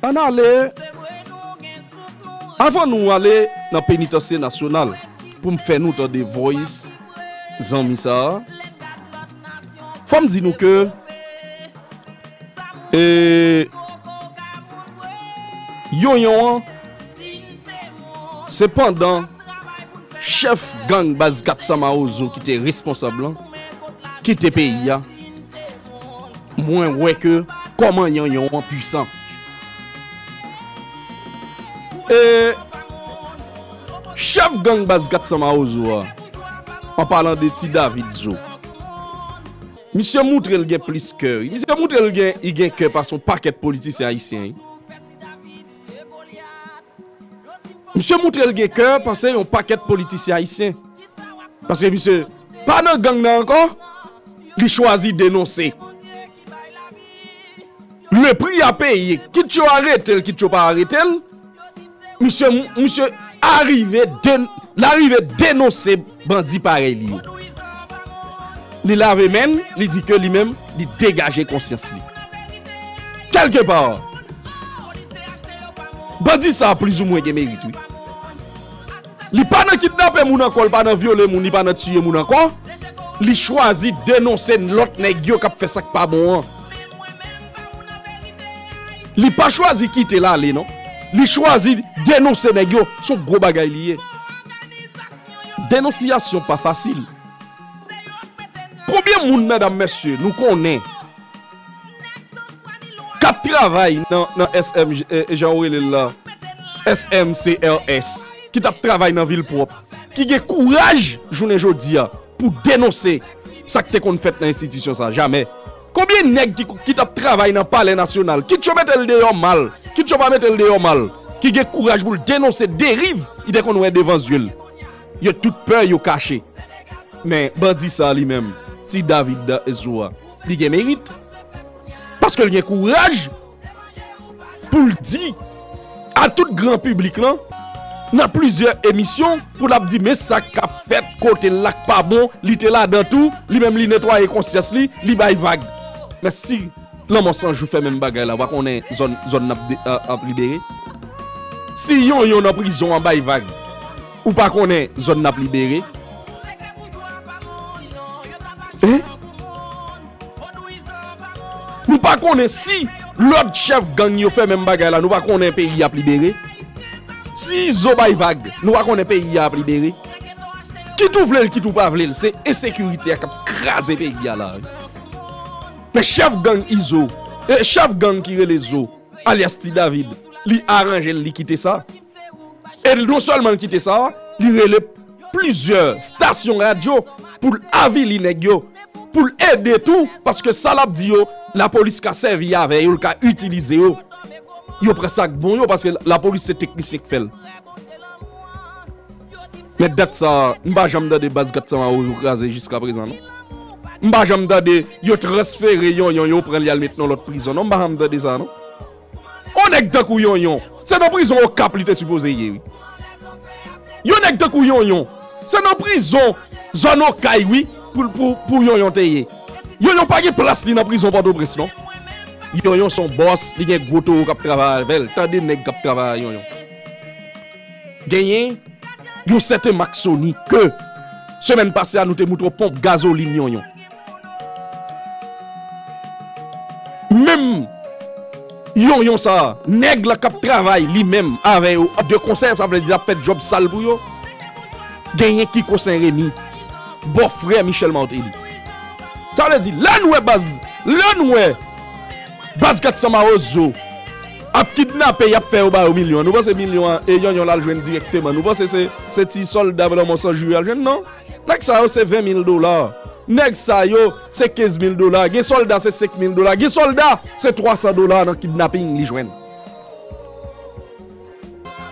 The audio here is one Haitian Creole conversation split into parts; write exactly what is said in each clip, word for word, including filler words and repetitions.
Ann ale, avan nou ale nan penitansye nasyonal, pou m fè nou tande voice zanmi sa a, fò m di nou ke, e, Yonyon an, se pandan chèf gang baz kat san Mawozo ki te responsab lan kite peyi a, mwen wè ke kòman Yonyon an pwisan. E chèf gang baz kat san Mawozo a, an palan de Ti David Zo, misye moutre l gen plis kè, wi. Misye moutre l gen, li gen kè pase yon pakèt politisyen ayisyen, wi. Misye moutre l gen kè pase yon pakèt politisyen ayisyen. Paske misye pa nan gang nan ankò, li chwazi denonse. Le prix à payer, kit yo arete l, kit yo pa arete l, misye, misye arive den-, l arive denonse bandi parèy li yo. Li lave men l, li di ke li menm, li degaje konsyans li. Kèlkepa, bandi sa a plizoumwen gen merit, wi. Li pa nan kidnape moun ankò, li pa nan vyole moun, li pa nan tiye moun ankò. Li chwazi denonse lòt nèg yo k ap fè sa k pa bon an. Li pa chwazi kite l ale, non. Li chwazi denonse nèg yo. Se yon gwo bagay li ye. Denonsiyasyon pa fasil. Konbyen moun, medam, mesye, nou konnen k ap travay nan, nan S M, eh, jan w rele l la, S M C R S, ki t ap travay nan vil pwòp, ki gen kouraj jounen jodi a pou denonse sa k te konn fèt nan enstitisyon sa a? Jamè. Konbyen nèg ki, ki t ap travay nan Palè Nasyonal, kit yo mete l deyò mal, kit yo pa mete l deyò mal, ki gen kouraj pou l denonse deriv li te konn wè devan zye l? Yo tout pè, yo kache. Men bandi sa a li menm, Ti David Zo a, li gen merit. Paske l gen kouraj pou l di a tout gran piblik lan, nan plizyè emisyon, pou l ap di, men sa k ap fèt kote l la k pa bon, li te ladan tou, li menm li netwaye konsyans li, li bay vag. Men si Lanmò San Jou fè menm bagay la, w pa konnen zòn, zòn n ap de-, a-, ap libere? Si Yonyon nan prizon an bay vag, ou pa konnen zòn n ap libere? Hein? Nou pa konnen si lòt chèf gang yo fè menm bagay la, nou pa konnen peyi a ap libere? Si Izo bay vag, nou pa konnen peyi a ap libere? Kit ou vle l, kit ou pa vle l, se ensekirite a k ap kraze peyi a la, wi. Men chèf gang Izo, e chèf gang ki rele Zo, alyas Ti David, li aranje l, li kite sa. E non sèlman l kite sa, li rele plizyè stasyon radyo pou l avili nèg yo, pou l ede tou, paske sa l ap di yo, lapolis ka sèvi avè yo, l ka itilize yo. Yo pran sa k bon yo, paske lapolis se teknisyen k fè l. Men dat sa, m pa janm tande baz kat san Mawozo kraze jiskaprezan, non. M pa janm tande yo transfere Yonyon, yo pran li al met nan lòt prizon, non. M pa janm tande sa, non. Yon nèg tankou Yonyon, se nan prizon Okap li te sipoze ye, wi. Yon nèg tankou Yonyon, se nan prizon zòn Okay, wi, pou, pou, pou Yonyon te ye. Yonyon pa gen plas li nan prizon Pòtoprens, non. Yonyon se yon bòs, li gen gwo towo k ap travay avè l. Tande nèg k ap travay a Yonyon. Genyen yon sèten Maksoni ke semèn pase a nou te moutre w ponp gazolin Yonyon. Menm Yonyon sa a, nèg la k ap travay li menm avè yo de konsè, sa vle di l ap fè djòb sal pou yo. Genyen Kiko Sen Remi, bòfrè Michel Martelly. Sa vle di, lè n wè baz, lè n wè baz kat san Mawozo ap kidnape, y ap fè yo ba yo milyon an. Nou panse milyon an, e Yonyon l al jwenn dirèkteman? Nou panse se, se ti sòlda Lanmò San Jou yo al jwenn? Non. Nèg sa yo se ven mil dola. Nèg sa yo se kenz mil dola. Gen sòlda se senk mil dola. Gen sòlda se twa san dola nan kidnaping li jwenn.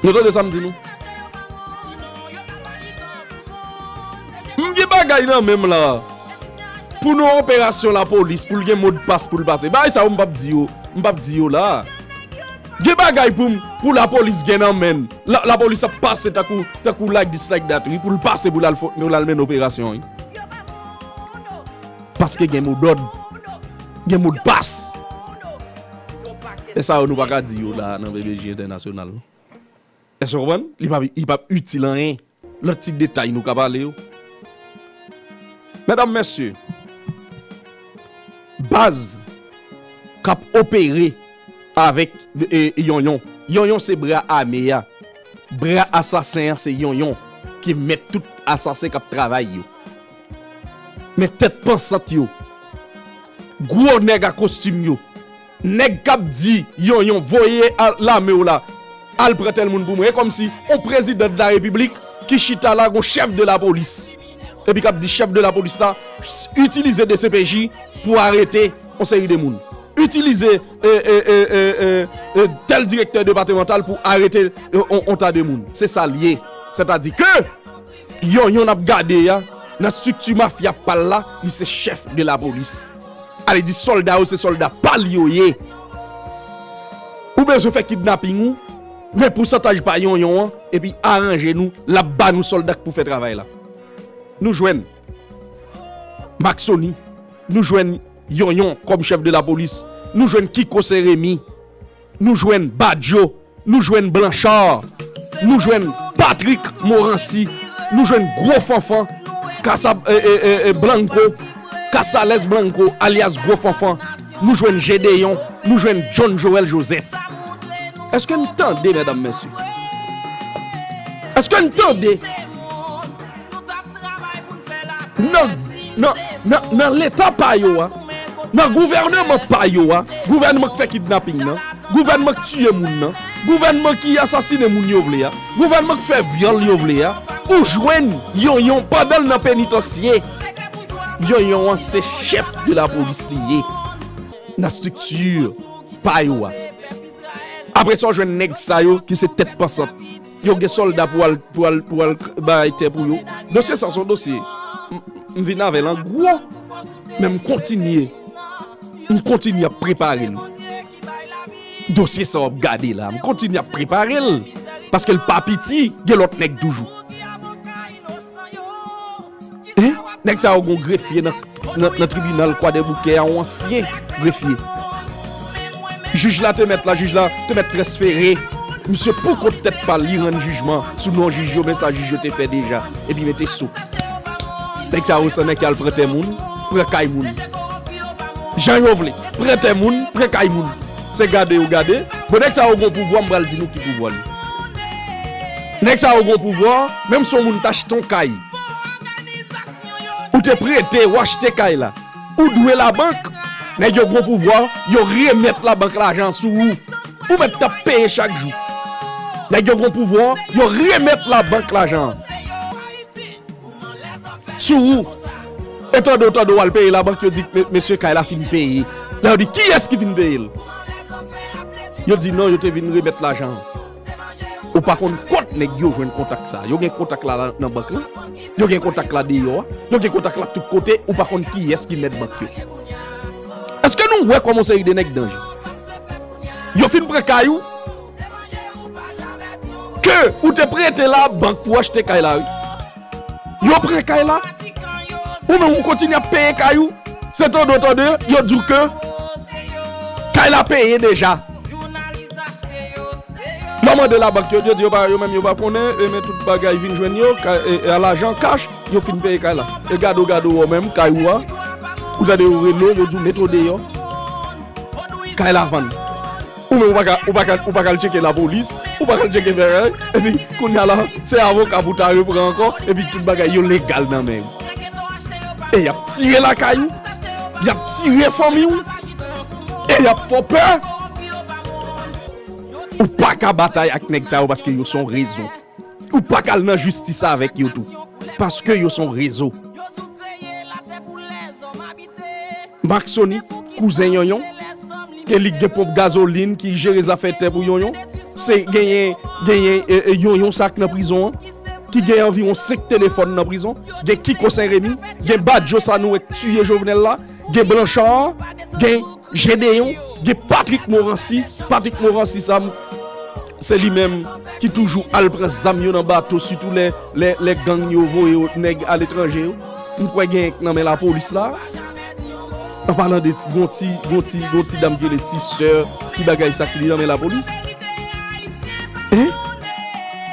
Nou tande sa m di nou? M gen bagay nan men m la. Pou nou operasyon lapolis, pou l gen modpas pou l pase. Bagay sa yo m p ap di yo, m p ap di yo la. Gen bagay pou m, pou lapolis gen nan men l. La, lapolis ap pase tankou, tankou like this, like that, wi, pou l pase pou l al fo-, pou l al mennen operasyon, wi. Paske gen modòd, gen modpas. E sa yo nou pa ka di yo la nan B B J entènasyonal, non. Èske w konprann? Li p ap, li p ap itil anyen. Lòt ti detay nou ka pale yo. Medam, mesye, baz k ap opere avèk, e, Yonyon. Yonyon se bra ame a. Bra asasen an se Yonyon ki mèt tout asasen k ap travay yo. Men tèt pansant yo, gwo nèg a kostim yo, nèg k ap di Yonyon voye a-, lame w la, al pran tèl moun pou mwen. E kòmsi yon prezidan de la repiblik ki chita la, gon chèf de la polis. Epi k ap di chèf de la polis la s-, itilize D C P J pou arete yon seri de moun. Itilize, e, e, e, e, e, e, tèl direktè depatmantal pou arete, e, on, on ta de moun. Se sa l ye. Sètadi ke Yonyon n ap gade a, nan estrikti mafya pa l la, li se chèf de la polis. Ale di sòlda yo se sòlda pa l yo ye. Ou bezwen fè kidnaping ou, men pousantaj pa Yonyon an, epi aranje nou, l ap ba nou sòlda k pou fè travay la. Nou jwenn Maksoni, nou jwenn Yonyon kòm chèf de la polis, nou jwenn Kiko Sen Remi, nou jwenn Badjo, nou jwenn Blanchard, nou jwenn Patrick Morancy, nou jwenn Gwo Fanfan, Kasa, e, e, e, e, Blanco, Casalès Blanco, alyas Gwo Fanfan, nou jwenn Gédéon, nou jwenn John Joël Joseph. Èske n tande, medam, mesye? Èske n tande? Nan, nan, nan, nan leta pa yo a, nan gouvènman pa yo a, gouvènman k fè kidnaping nan, gouvènman k tiye moun nan, gouvènman ki asasinen moun yo vle a, gouvènman k fè vyòl yo vle a, ou jwenn Yonyon pandan l nan penitansye. Yonyon an se chèf de la polis li ye. Nan estrikti pa yo a. Apre sa, w jwenn nèg sa yo ki se tèt pansant. Yo gen sòlda pou al, pou al, pou al k-, bay tè pou yo. Dosye sa se yon dosye. M, m vin avè l an gwo. Men m kontinye. M kontinye ap prepare l. Dosye sa w ap gade la, m kontinye ap prepare l. Paske l pa piti, gen lòt nèg toujou. Hein? Nèg sa yo gon grefye nan, nan, nan tribinal Kwadèboukè a, yon ansyen grefye. Jij la te mèt la, jij la te mèt transfere. Misye pou kont tèt pa l, li rann jijman sou non jij yo, men sa jij yo te fè deja. Epi mete sou. Nèg sa yo se nèg ki al pran tè moun, pran kay moun. Jan yo vle, pran tè moun, pran kay moun. Se gade yo gade. Bon, nèg sa yo gon pouvwa, m pral di nou ki pouvwa li. Nèg sa yo gon pouvwa, menm si yon moun t achte yon kay. Ou te prete, ou achte kay la. Ou dwe labank. Nèg yo gon pouvwa, yo remèt labank lajan an sou ou. Ou mèt t ap peye chak jou. Nèg yo gon pouvwa, yo remèt labank lajan an sou ou. Ou tande, ou tande, w al peye labank, yo di, "Me-, mesye, kay la fin peye." Lè yo di, "Kiyès ki fin peye l?" Yo di, "Non, yo te vin remèt lajan an." Ou pa konn kot nèg yo jwenn kontak sa. Yo gen kontak la, la nan bank lan. Yo gen kontak la deyò a. Yo gen kontak la tout kote. Ou pa konn kiyès ki mèt bank yo. Èske nou wè kòman yon seri de nèg danje? Yo fin pran kay ou. Ke ou te prete labank pou achte kay la, wi. Yo pran kay la. Ou menm ou kontinye ap peye kay ou. Se tande, tande, yo di w ke kay la peye deja. Lè w mande labank yo, yo di yo pa, yo menm yo pa konnen, e men tout bagay vin jwenn yo, ka-, e, e, lajan kach, yo fin peye kay la. E gade w, gade w menm, kay ou a, ou tande yo rele w, yo di w mete w deyò. Kay la vann. Ou menm ou pa ka, ou pa ka, ou pa ka al tcheke lapolis, ou pa ka al tcheke fè anyen, epi kounye a la, se avoka pou ta repran ankò, epi tout bagay yo legal nan men w. E y ap tire lakay ou, y ap tire fanmi w, e y ap fè w pè. Ou pa ka batay ak nèg sa yo paske yo se yon rezo. Ou pa ka al nan jistis avèk yo tou. Paske yo se yon rezo. Maksoni, kouzen Yonyon, ke li gen ponp gazolin, ki jere zafè tè pou Yonyon. Se genyen, genyen, e, e, Yonyon sa k nan prizon an, ki gen anviwon senk telefòn nan prizon. Gen Kiko Sen Remi, gen Badjo sa nou wè k tiye Jovenel la, gen Blanchard, gen Gédéon, gen Patrick Morancy. Patrick Morancy sa, m, se li menm ki toujou al pran zam yo nan bato, sitou lè, lè, lè gang yo voye nèg aletranje yo. M kwè gen nan men lapolis la. An palan de gon ti, gon ti, gon ti dam ki rele ti sè, ki bagay sa ki li nan men lapolis. Hein?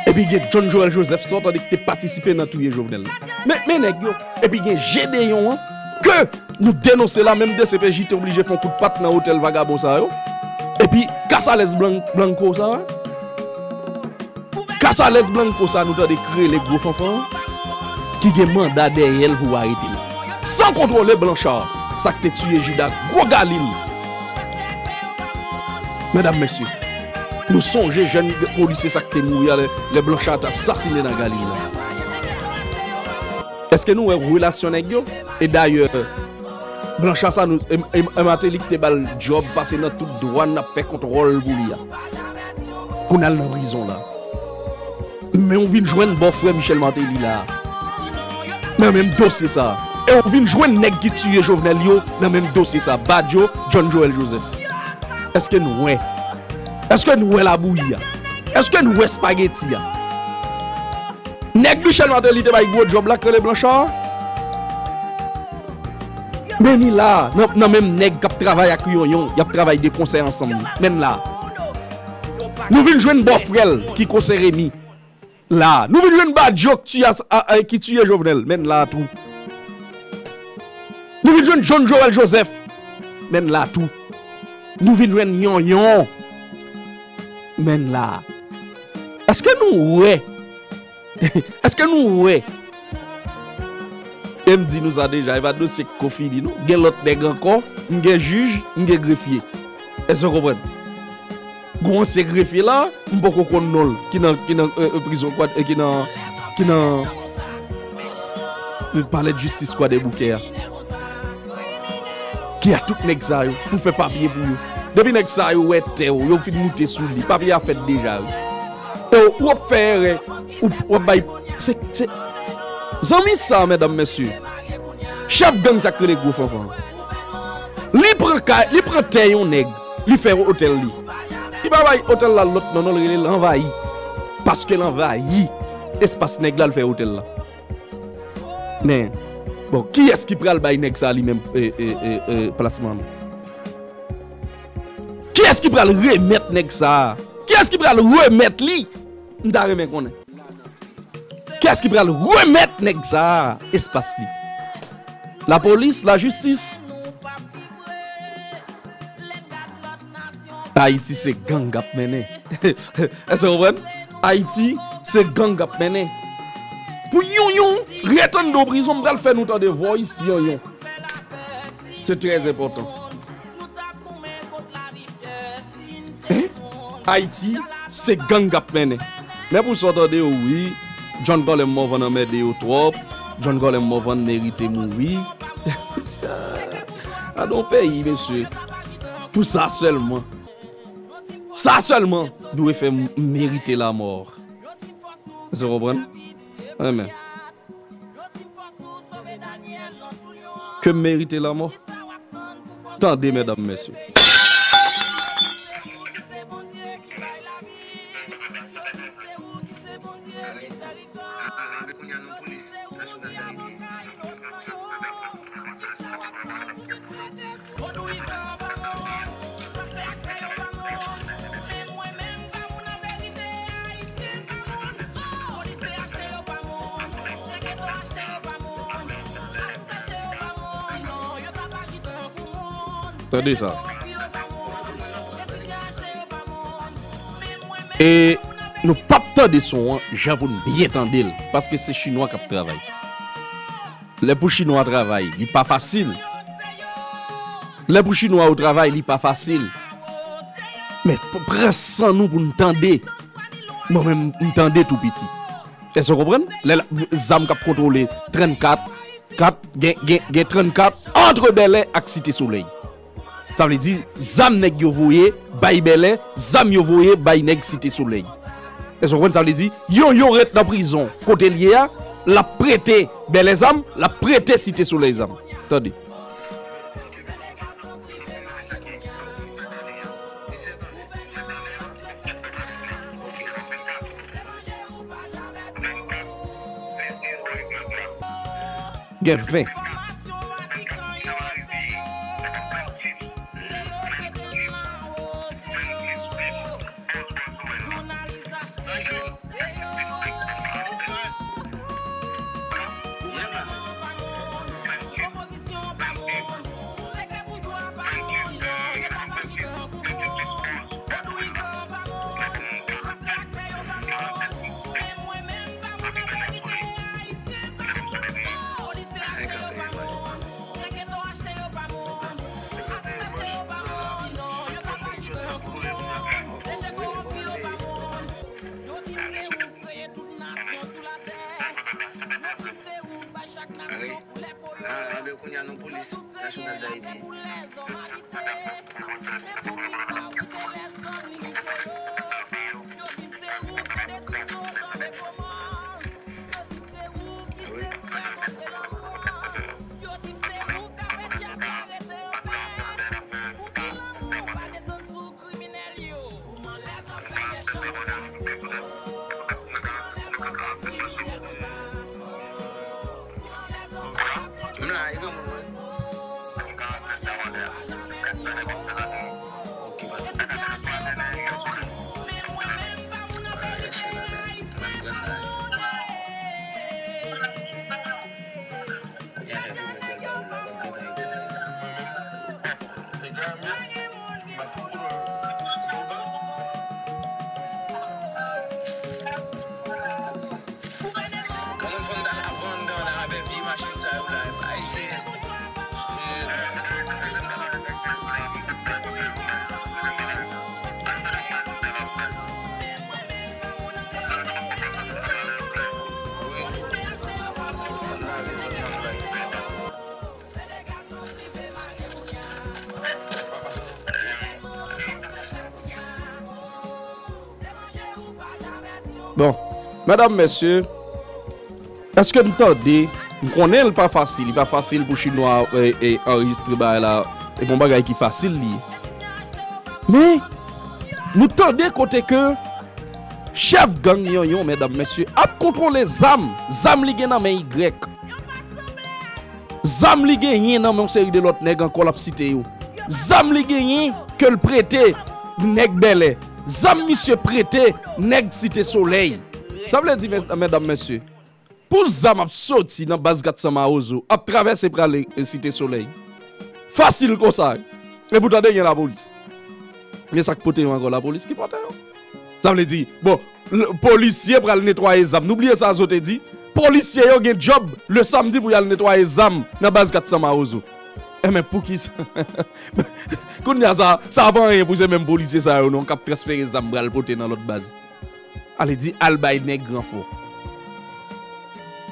Epi gen John Joël Joseph sa, tande ki te patisipe nan touye Jovenel la. Men, men nèg yo. Epi gen Gédéon an, ke nou denonse la, menm D C P J te oblije fè yon kout pat nan otèl vagabon sa yo. Epi Casalès Blan-, Blanco sa, Casalès Blanco sa nou tande k rele gwo fanfan an, ki gen manda dèyè l pou arete l. San kontwole Blanchard, sa k te tiye Jida, gwo Galil. Medam, mesye, nou sonje jèn polisye sa k te mouri a lè, lè Blanchard t asasinen nan Galil la. Èske nou wè relasyon nèg yo? E dayè, Blanchard sa nou, e, e, e Martelly ki te ba l djòb, pase nan tout dwàn, ap fè kontwòl pou li a. Kounye a l nan prizon la. Men w vin jwenn bòfrè Michel Martelly la nan menm dosye sa. E w vin jwenn nèg ki tiye Jovenel yo nan menm dosye sa. Badio, John Joël Joseph. Èske n wè? Èske n wè labouyi a? Èske n wè espageti a? Nèg Michel Martelly te bay gwo djòb la k rele Blanchard. Men ni la, nan, nan menm nèg k ap travay ak Yonyon, y ap travay de konsè ansanm. Men la. Nou vin jwenn bòfrè l ki konsè Remy. La. Nou vin jwenn Badio ki tiye as-, a, a, ki tiye Jovenel. Men la tou. Nou vin jwenn John Joël Joseph. Men la tou. Nou vin jwenn Yonyon. Men la. Èske nou wè? Èske nou wè? E m di nou sa deja, e pa dosye k ko fini non. Gen lòt nèg ankò, m gen jij, m gen grefye. Èske w konprann? Gon ansyen grefye la, m poko konn non l, ki nan, ki nan, e, e, prizon Kwad-, e, ki nan, ki nan, e, palè d jistis Kwadèboukè a. Ki a tout nèg sa yo, pou fè papye pou yo. Depi nèg sa yo wè tè w, yo fin moute sou li, papye a fèt deja, wi. E w, w ap fè erè, w, w ap bay, se, se, zanmi sa, medam, mesye. Chèf gang sa k rele gwo fanfan. Li pran kay, li pran tè yon nèg, li fè otèl li. Li pa bay otèl la lòt non, non, li rele l anvayi. Paske l anvayi espas nèg la, l fè otèl la. Men, bon, kiyès ki pral bay nèg sa li menm, e, e, e, e, plasman an? Kiyès ki pral remèt nèg sa? Kiyès ki pral remèt li? M ta renmen konnen. Kiyès ki pral remèt nèg sa espas li? Lapolis, lajistis? Ayiti se gang k ap mennen. Èske w konprann? Ayiti se gang k ap mennen. Pou Yonyon ret anndan prizon, m pral fè nou tande voice Yonyon. Se trè enpòtan. Hein? Ayiti, se gang k ap mennen. Men pou sa w tande yo, wi, John Colem Morvan anmède yo twòp. John Colem Morvan merite mouri. Sa, gade yon peyi, mesye. Pou sa sèlman. Sa sèlman dwe fè m merite lamò. Èske w konprann? Amen. Ke m merite lanmò? Tande, medam, mesye. Tande sa. E nou p ap tande son an jan pou n byen tande l, paske se chinwa k ap travay. Lè pou chinwa travay, li pa fasil. Lè pou chinwa yo travay, li pa fasil. Men p-, pran san nou pou n tande. Mwen menm, m tande tou piti. Èske w konprann? Lè la, zam k ap kontwole trannkat, kat, gen, gen, gen trannkat antre Bèlè ak Site Solèy. Sa vle di, zam nèg yo voye bay Bèlè, zam yo voye bay nèg Site Solèy. Èske w konprann? Sa vle di, Yonyon ret nan prizon kote l ye a, l ap prete Bèlè zam, l ap prete Site Solèy zam. Tande. Gen ven. Ah, enben kounye a nou polis nasyonal Dayiti. Bon, medam, mesye, èske n tande, m konnen l pa fasil, li pa fasil pou chinwa e, e, anrejistre bagay la, e bon bagay ki fasil li ye. Men, nou tande kote ke chèf gang Yonyon, medam, mesye, ap kontwole zam, zam li gen nan men Y. Zam li genyen nan men yon seri de lòt nèg ankò l ap site yo. Zam li genyen ke l prete nèg Bèlè. Zam misye prete nèg Site Solèy. Sa vle di, mes-, medam, mesye, pou zam ap soti nan baz kat san Mawozo, ap travèse prale, e, Site Solèy. Fasil konsa. E pou tande gen lapolis. Men sa k pote yo ankò, lapolis ki pote yo. Sa vle di, bon, l-, polisye pral netwaye zam. Nou bliye sa Zo te di? Polisye yo gen djòb le samdi pou y al netwaye zam nan baz kat san Mawozo. Enben, poukisa? Kounye a, sa, sa pa anyen pou se menm polisye sa yo non k ap transfere zam pral pote nan lòt baz. Ale di, al bay nèg ranfò.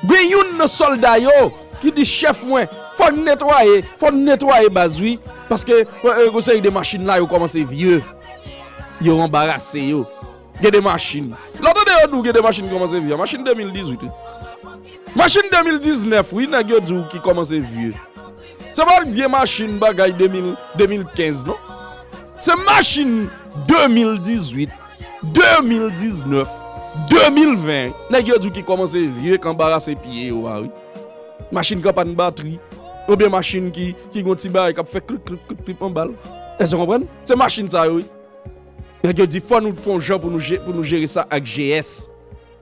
Gen youn nan sòlda yo ki di, chèf mwen, fò n netwaye, fò n netwaye baz, wi. Paske, e, e, yon seri de machin la, yo kòmanse vye. Yo anbarase yo. Gen de machin. Lè w tande yo di w gen de machin ki kòmanse vye, machin de mil dizuit, wi. Machin de mil diznèf, wi, nèg yo di w ki kòmanse vye. Se pa vye machin bagay de mil, de mil kenz, non. Se machin de mil dizuit, de mil diznèf, de mil ven, nèg yo di w ki kòmanse vye, k anbarase pye yo a, wi. Machin k an pàn batri, oubyen machin ki, ki gon ti bagay k ap fè klik, klik, klik, klik anba l. Èske w konprann? Se machin sa yo, wi. Nèg yo di, fò nou fè yon jan pou nou je-, pou nou jere sa ak G S.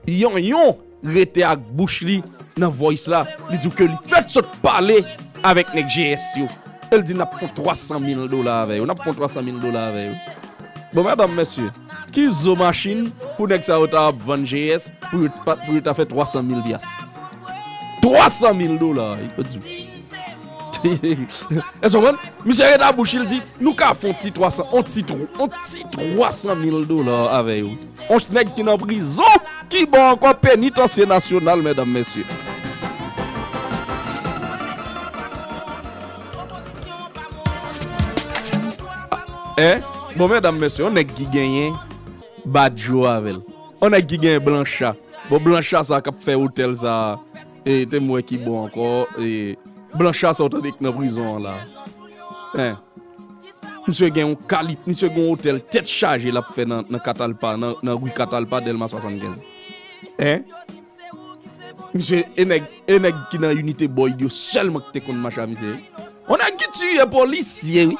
Yonyon rete ak bouch li nan voice la. Li di w ke li fèk sot pale avèk nèg G S yo. E l di, n ap fè yon twa san mil dola avè yo. N ap fè yon twa san mil dola avè yo. Bon, medam, mesye, ki zo machin pou nèg sa yo ta ap vann G S pou yo pa, pou yo ta fè twa san mil pyas? Twa san mil dola, yo di. Èske w konprann? Misye rete ak bouch li, l di, nou ka fè yon ti twa san, yon ti twa, yon ti twa san mil dola avè yo. Yon nèg ki nan prizon, ki bò ankò, penitansye nasyonal, medam, mesye. Hein? Bon, medam, mesye, yon nèg ki genyen badjo avè l. Yon nèg ki genyen blancha. Bon, blancha sa k ap fè otèl sa, e, te m wè ki bò ankò, e, blancha sa w tande k nan prizon an la. Hein? Misye gen yon kali-, misye gen yon otèl tèt chaje l ap fè nan, nan Katalpa, nan, nan ri Katalpa, Dèlma swasannkenz. Hein? Misye, e nèg, e nèg ki nan Inite Boyd yo sèlman ki te konn mache a misye. Yon nèg ki tiye polisye, wi.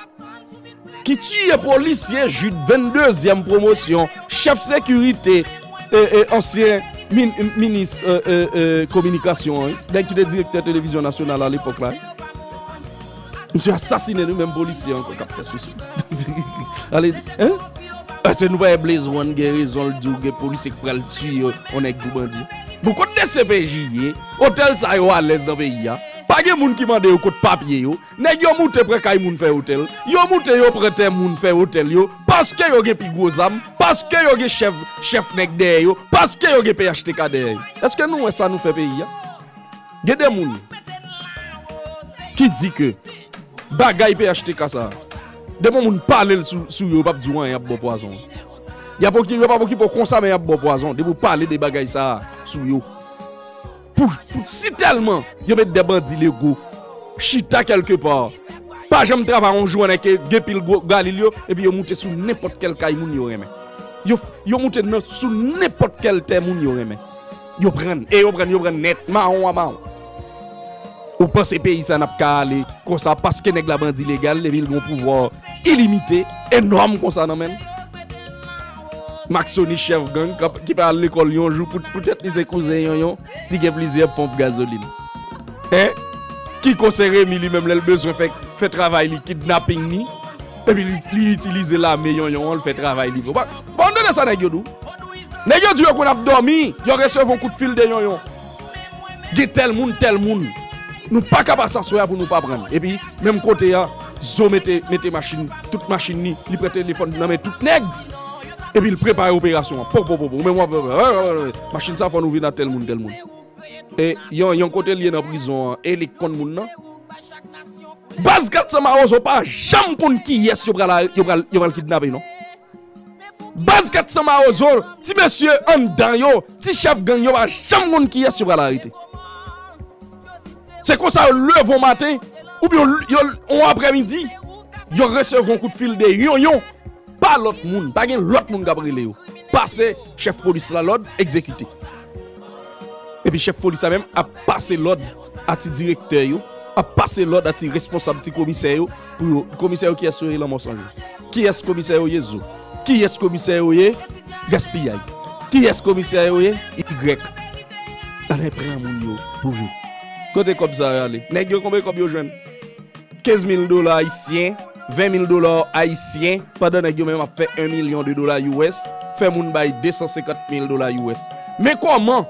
Ki tiye polisye Jid, venndezyèm pwomosyon, chèf sekirite, e, e, ansyen min-, minis, e, e, e, kominikasyon an, wi. Nèg ki te direktè televizyon nasyonal alepòk la. Misye asasinen nou, menm polisye ankò k ap fè sousou. Ale, hein? Èske nou pa wè Blaze One gen rezon l di w gen polisye k pral tiye yon nèg pou bandi? Bon, kot D C P J ye? Otèl sa yo alèz nan peyi a. Pa gen moun ki mande yo kot papye yo. Nèg yo moute pran kay moun fè otèl. Yo moute yo pran tè moun fè otèl yo. Paske yo gen pi gwo zam. Paske yo gen chèf, chèf nèg dèyè yo. Paske yo gen P H T K dèyè yo. Èske nou wè sa nou fè peyi a? Gen de moun. Li di ke bagay P H T K sa, depi yon moun pale l sou, sou yo, yo p ap di w anyen, y ap ba w pwazon. Y ap oki-, yo p ap okipe w konsa, men y ap ba w pwazon. Depi w pale de bagay sa sou yo. Pou, pou si tèlman yo met de bandi lego chita kèlkepa, pa janm travay yon jou, nèg ke gen pil gwo galil yo, epi yo moute sou nenpòt kèl kay moun yo renmen. Yo, yo moute nan, sou nenpòt kèl tè moun yo renmen. Yo pran, e yo pran, yo pran nèt, mawon a mawon. Ou panse peyi sa n ap ka ale konsa paske nèg la bandi legal, epi l gen yon pouvwa ilimite, enòm konsa nan men l? Maxoni, chèf gang, k ap, ki pa al lekòl yon jou, pou, poutèt li se kouzen Yonyon, li gen plizyè ponp gazolin. Hein? Kiko Sen Remi li menm, lè l bezwen fè, fè travay li, kidnaping ni, epi li, li itilize lame Yonyon an, l fè travay li. Bon, bon, tande sa nèg yo di w. Nèg yo di yo konn ap dòmi, yo resevwa yon kout fil de Yonyon. Gen tèl moun, tèl moun. Nou pa ka pase aswè a pou nou pa pran l. Epi, menm kote a, Zo mete, mete machin, tout machin li, li pran telefòn nan men tout nèg. Epi l prepare operasyon an. Po, po, po, po. Ou menm w ap, machin sa fò nou vin a tèl moun, tèl moun. E yon, yon kote l ye nan prizon an, e li k konn moun nan. Baz kat san Mawozo pa janm konn kiyès yo pral, yo pral, yo pral kidnape, non. Baz kat san Mawozo, ti mesye anndan yo, ti chèf gang yo pa janm konn kiyès yo pral arete. Se konsa yo leve yon maten, oubyen yo, yo, yon aprèmidi, yo resevwa yon kout fil de Yonyon pa lòt moun, pa gen lòt moun k ap rele yo. Pase chèf polis la lòd, egzekite. Epi chèf polis la menm ap pase lòd a ti direktè yo, ap pase lòd a ti responsab, ti komisè yo, pou yo, komisè yo kiyès yo ye, Lanmò San Jou? Kiyès komisè yo ye? Zo. Kiyès komisè yo ye? Gaspiyay. Kiyès komisè yo ye? Igrèk. Ann pran moun yo pou yo. Kote kòb sa yo ale? Nèg yo, konbyen kòb yo jwenn? Kenz mil dola ayisyen, ven mil dola ayisyen, pandan nèg yo menm ap fè en milyon de dola U S, fè moun bay de san senkant mil dola U S. Men kòman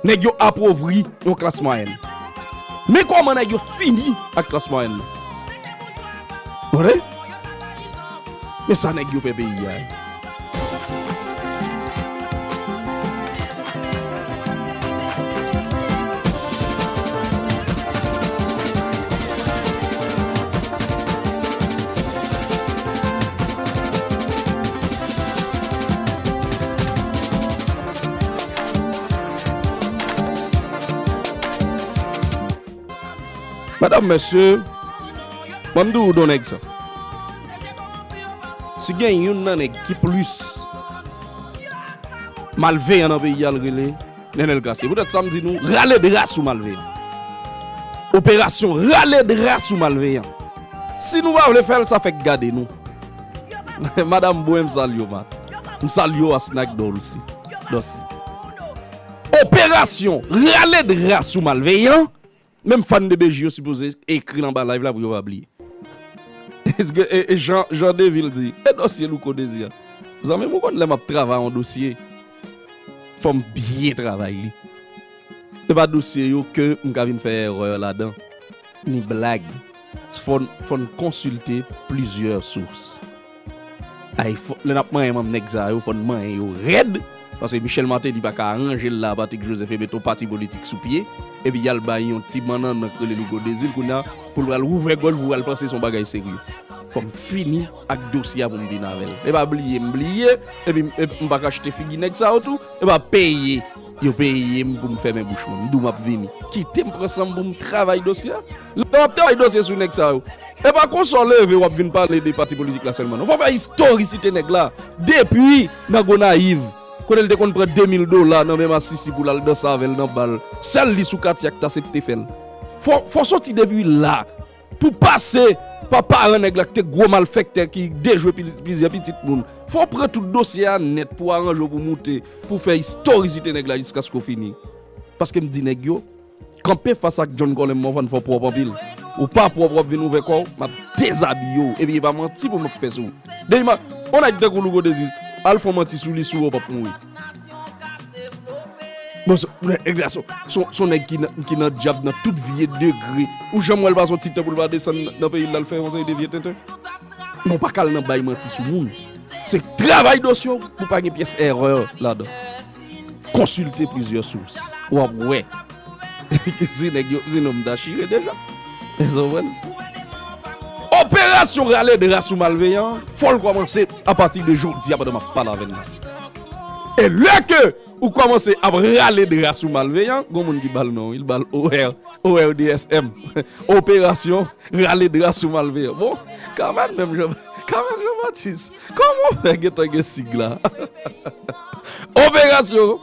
nèg yo apovri yon klas mwayèn? Men kòman nèg yo fini ak klas mwayèn nan? Tande? Men sa nèg yo fè peyi a. Madanm, mesye, ban m di w don nèg sa. Si gen youn nan nèg ki plis malveyan nan peyi a, l rele Nenel Cassy. Poutèt sa, m di nou, rale dra sou malveyan. Operasyon rale dra sou malveyan. Si nou pa vle fè l, sa fèk gade nou. Madanm Bwen, m salye w, ma. M salye w, Asnak Dolce. Dolce. Operasyon rale dra sou malveyan. Menm fan de B J yo sipoze ekri l anba live la pou yo pa bliye. E, e Jean, Jean Deville di, e dosye Louko Désir. Zanmi m, ou konn lè m ap travay yon dosye, fò m byen travay li. Se pa dosye yo ke m ka vin fè erè ladan, ni blag. Fò n, fò n konsilte plizyè sous. Ay, fò, lè n ap manyen manm nèg sa yo, fò n manyen yo rèd. Paske Michel Martelly pa ka aranje l la a Patrick Joseph e mete yon pati politik sou pye. Epi y al bay yon ti bannann k rele Louko Désir kounye a pou l pral ouvè gòj pou l pral panse se yon bagay serye. Fò m fini ak dosye a pou m vin avè l. E pa bliye m bliye, epi m, epi m pa ka achte figi nèg sa yo tou. E pa peye yo peye m pou m fèmen bouch mwen. M di w m ap vini. Kite m pran san m pou m travay dosye a. Lè w ap travay dosye sou nèg sa yo, e pa konsa w leve w ap vin pale de pati politik la sèlman, non. Fò w fè istorisite nèg la. Depi nan Gonayiv, kote l te konn pran de mil dola nan men Masisi pou l al danse avè l nan bal, sèl li sou katye a k t asepte fè l. Fò, fò soti depi la pou pase pa paran nèg la ki te gwo malfèktè ki dejwe pli-, plizyè pitit moun. Fò w pran tout dosye a nèt pou w aranje w pou moute, pou w fè istorisite nèg la jiskaske w fini. Paske m di nèg yo, kanpe fas ak John Colem Morvan fò w pwòp anpil. Ou pa pwòp, w ap vin ouvè kò w, m ap dezabiye w. Epi e pa manti pou m ap fè sou ou. Deyman, yon nèg tankou Louko Désir, al fè yon manti sou li, sou ou, w p ap mouri. Bon, se, nèg la, se, se, se yon nèg ki nan, ki nan dyab nan tout vye degre. Ou janm wè l pase yon ti tan pou l pa desann nan, nan peyi l la, l fè yon seri de vye tenten? Men w pa ka al nan bay manti sou moun. Se travay dosye w pou pa gen pyès erè ladan. Konsilte plizyè sous. W ap wè. Si nèg yo, si nonm ta chire deja. Èske w konprann? Operasyon rale dra sou malveyan, fò l kòmanse apati de jodi a pandan m ap pale avè n la. E lè ke ou kòmanse ap rale dra sou malveyan, gon moun ki ba l non, li ba l O R, O R D S M. Operasyon rale dra sou malveyan. Bon, kanmenm, menm jan, kanmenm Jean Baptiste. Kòman w fè gentan gen sig la? Operasyon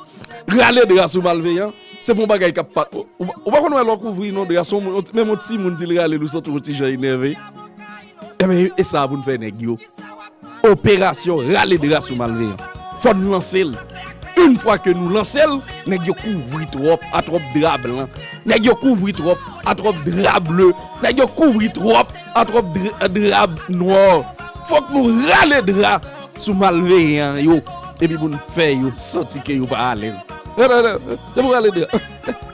rale dra sou malveyan, se pou yon bagay k ap pa. Ou, ou, ou pa konn wè lè w kouvri yon dra, se yon moun, menm yon timoun, si l rale l, ou santi w yon ti jan enève. Ebyen, e sa pou n fè nèg yo. Operasyon rale dra sou malveyan. Fò n lanse l. Yon fwa ke nou lanse l, nèg yo kouvri twòp a twòp dra blan. Nèg yo kouvri twòp a twòp dra ble. Nèg yo kouvri twòp a twòp dra, dra nwa. Fòk nou rale dra sou malveyan yo, epi pou n fè yo santi ke yo pa alèz. Depi w rale dra,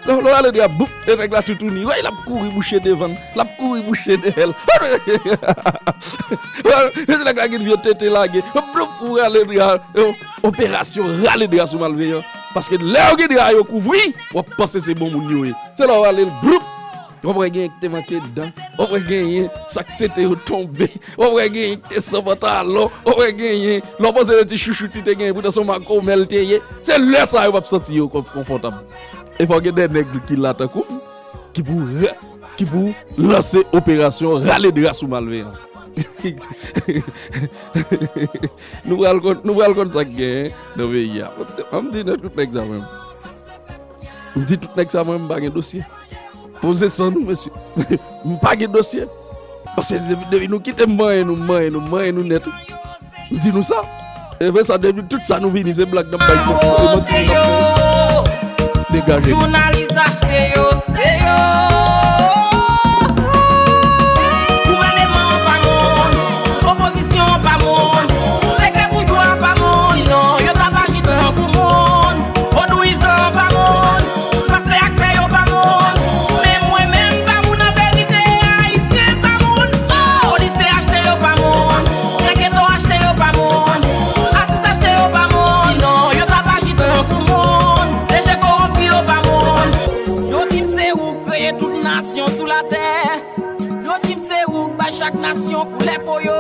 lè w rale dra, boup, e nèg la toutouni. Wè, l ap kouri bouche devan l, l ap kouri bouche dèyè l. Wè, nèg la gen vye tete lage. Boup, ou rale dra. Yo, operasyon rale dra sou malveyan. Paske lè yo gen dra yo kouvri, w ap panse se bon moun yo ye. Se lè w rale l, boup, w ap wè genyen ki te manke dan. W ap wè genyen sa k tete yo tonbe. W ap wè genyen ki te san pantalon. W ap wè genyen, lè w panse se ti chouchout li te genyen, poutan se yon makomè l te ye. Se lè sa yo p ap santi yo kon-, konfòtab. E fò gen de nèg ki la tankou m, ki pou ra-, ki pou lanse operasyon rale dra sou malveyan. Nou pral konn, nou pral konn sa k genyen nan peyi a. An m di nèt tout nèg sa menm. M di tout nèg sa mwen, m pa gen dosye. Poze san nou, mesye. M pa gen dosye. Paske depi, depi nou kite m manyen nou, manyen nou, manyen nou nèt. M di nou sa. E vre sa, depi tout sa nou vini, se blag n ap bay kont, se manti n ap fè. Degaje nou. Jounalis achte yo, se yo. Gouvèneman an pa moun, opozisyon an pa moun, sektè boujwa a pa moun, sinon yo t ap aji tankou moun. Vodouyizan pa moun, pastè ak pè yo pa moun. Men mwen menm pa moun an verite, ayisyen pa moun. Oh! Polisye achte yo pa moun, reketo achte yo pa moun, atis achte yo pa moun. Sinon, yo t ap aji tankou moun. D G kowonpi yo pa moun. Yo di m se ou k kreye tout nasyon sou latè. Yo di m se ou k bay chak nasyon koulè po yo.